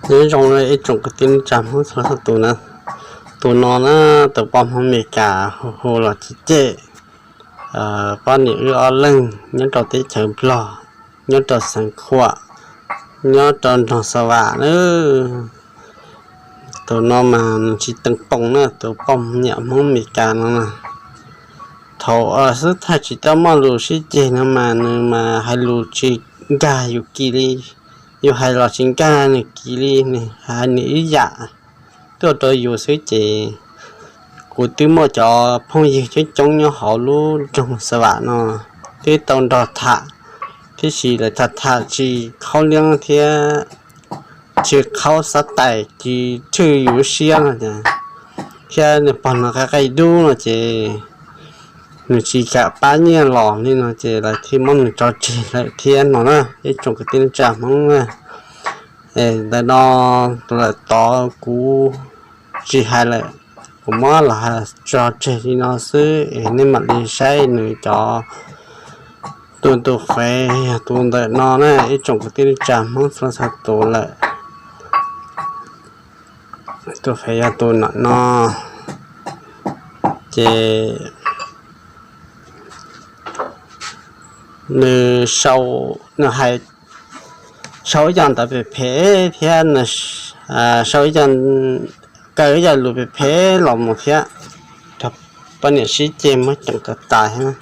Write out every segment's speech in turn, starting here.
Nyob zoo ib tsoom kwv tij neej tsa Hmoob txhua txhua tus na. Tus no na, tus poj Hmoob Amelikas hu hu los tsis cem. Poj niam wb ob leeg nyob rau teb chaws Nplog, nyob rau xeev Khuam, nyob rau nroog Xa Vam na. Tus no mas nws tsis teev poos na, tus poj niam Hmoob Amelikas no na. Thaum xub thawj tsis tau muaj lus sib ceg no mas nws mas hais lus tsis nkag yus kiag li, yus hais los tsis nkag nws kiag li, nws hais nws ib yam tuaj rau yus xwb ces kuv twb muaj cov phooj ywg coob coob nyob hauv lub nroog Xa Vam no twb tau nrog tham, tiam sis lawv tham tham tsis khaub liab thiab tsis khaub xav tais, tsis tshwj yus lub siab no thiab nws pog no qab qaij dub no ces nws tsis kam pab nyiaj los li no ces lawv thiaj muab nws tso tseg lawm thiab no na, ib tsoom kwv tij neej tsa Hmoob na. Ntawm no lawm tod kuv tsis hais lawm, kuv muab los hais tso tseg li no xwb es nej mam li saib nws cov tus tus fev yog tus ntawm no na, ib tsoom kwv tij neej tsa Hmoob txhua txhua tus lawm. Tus fev yog tus ntawm no ces nws sau, nws hais sau ib co ntawv phem phem thiab sau ib co, kaw ib co lus phem phem los mus thiab, poj niam sib ceg muab ceem kom tas thiab.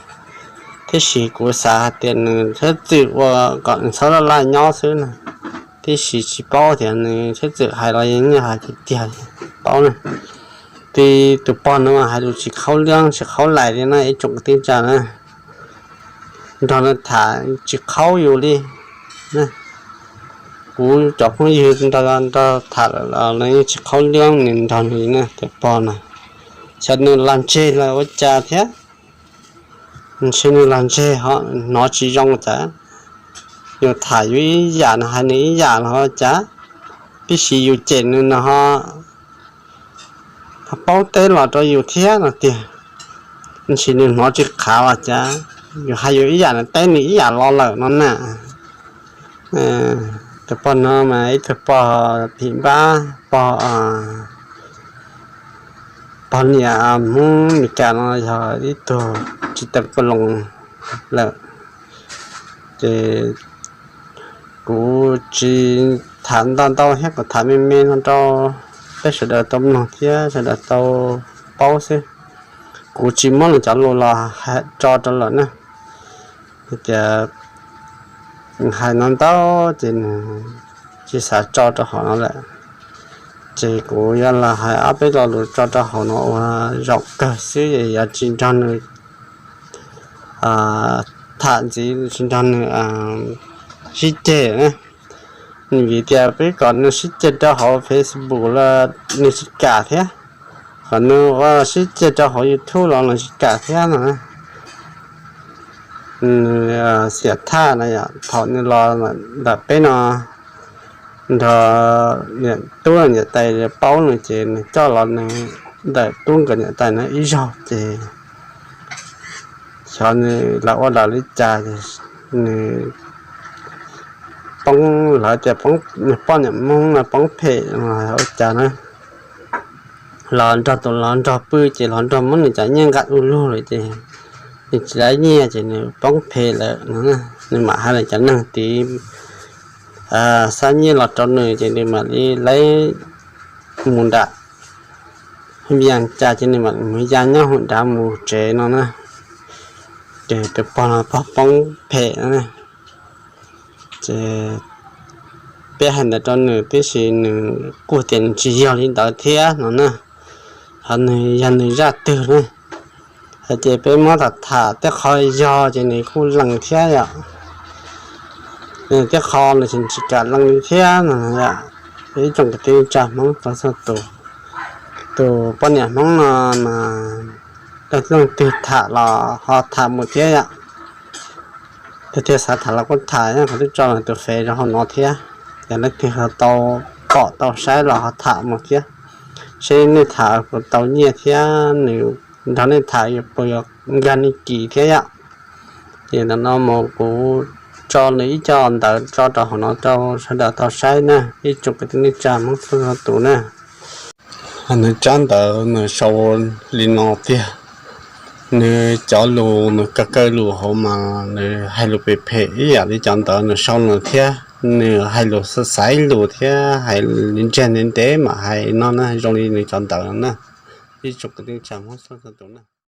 Tiam sis kuv xav hais tias nws thiaj txwm ua kom nws txhob laj laj nyob xwb na, tiam sis tsis paub tias nws thiaj txwm hais los yeej hais tiag tiag paub na. Tus pog no hais lus tsis khaub liab tsis khaub lais li na, ib tsoom kwv tij neej tsa na, nrog nws tham tsis khaub yus li. Kuv cov phooj ywg nrog nrog tham los yeej tsis khaub liab nws nrog nws li na, tus pog no. Xyov nws los ntseg los ua cas thiab, ntshe nws los ntseg ho hnov tsis zoo cas, yus tham yus ib yam nws hais nws ib yam los ua cas, tiam sis yus cem nws no ho paub teb los rau yus thiab no tiag. Ntshe nws hnov tsis qhav los cas, yus hais yus ib yam nws teb nws ib yam los lawm no na. Tus pog no mas ib tug pog phim npab, pog, pog niam Hmoob Meskas no yog ib tug tsis tau koj loo lawm, ces kuv tsis tham ntau ntau thiab, kuv tham me me no rau peb sawv daws tau mloog thiab sawv daws tau paub xwb. Kuv tsis muab nws cov lus los tso rau lawm na, tias hais no ntau ces nws tsis xav tso rau hauv no lawm. Ces kuv yuav los hais ob peb lo lus tso rau hauv no ua zaum kawg xwb, yog tsis nrog nws tham ntxiv, tsis nrog nws sib ceg na. Vim tias peb kom nws sib ceg rau hauv Facebook los nws tsis kam thiab, kom nws ua sib ceg rau hauv YouTube los nws tsis kam thiab no. Nws xiam thaj no yom, thaum nws los ntawm peb no nrog niam tub niam tais paub nws ces nws coj los nws ntawm tub nkawd niam tais no ib zaug ces xyov nws los ua los li cas, nws poob, lawv tias poob, nws poj niam Hmoob no poob phem ua cas na, los nrog tus hlob nrog pw ces hlob nrog muab nws cov nyiaj nqa du lug lawm ces nws tsis laib nyiaj ces nws poob phem lawm no. Nws mam hais lawm cov neeg tid xa nyiaj los rau nws ces nws mam li laib mus nram Vias Cas ces nws mam mus ya nyob hauv dav mus tsev no na. Ces tus pog no pog poob phem no na. Ces peb hais ntawd rau nws tiam sis nws kuj tias nws tsis yog li ntawd thiab no na. Ho nws yog nws zaj twg na, hais tias peb muab tham tham tej qho yog ces nws kuj lees thiab yom. Tej qho nws tsis kam lees li thiab no yom. Ib tsoom kwv tij neej tsa Hmoob txhua txhua tus, tus poj niam Hmoob no mas leej twg tham los ho tham mus thiab yom. Leej twg xav tham los kuj tham, qhov twb tso nws tus fev rau hauv no thiab, yog leej twg ho tau pom tau saib los ho tham mus thiab, seb nej tham puas tau nyiaj thiab nws nrog nej tham yuav puas yuav nkag nej kis thiab yom. Ces ntawm no mus kuv tso nws ib co ntawv tso rau hauv no rau sawv daws tau saib na, ib tsoom kwv tij neej tsa Hmoob txhua txhua tus na. Nws tsab ntawv nws sau li no tiag, nws cov lus nws kaw kaw lus hauv mas nws hais lus phem phem ib yam li cov ntawv nws sau no thiab, nws hais lus xaiv lus thiab hais li ntsiag ntev ntev mas hais no na zoo li nws cov ntawv na, ib tsoom kwv tij neej tsa Hmoob txhua txhua tus na.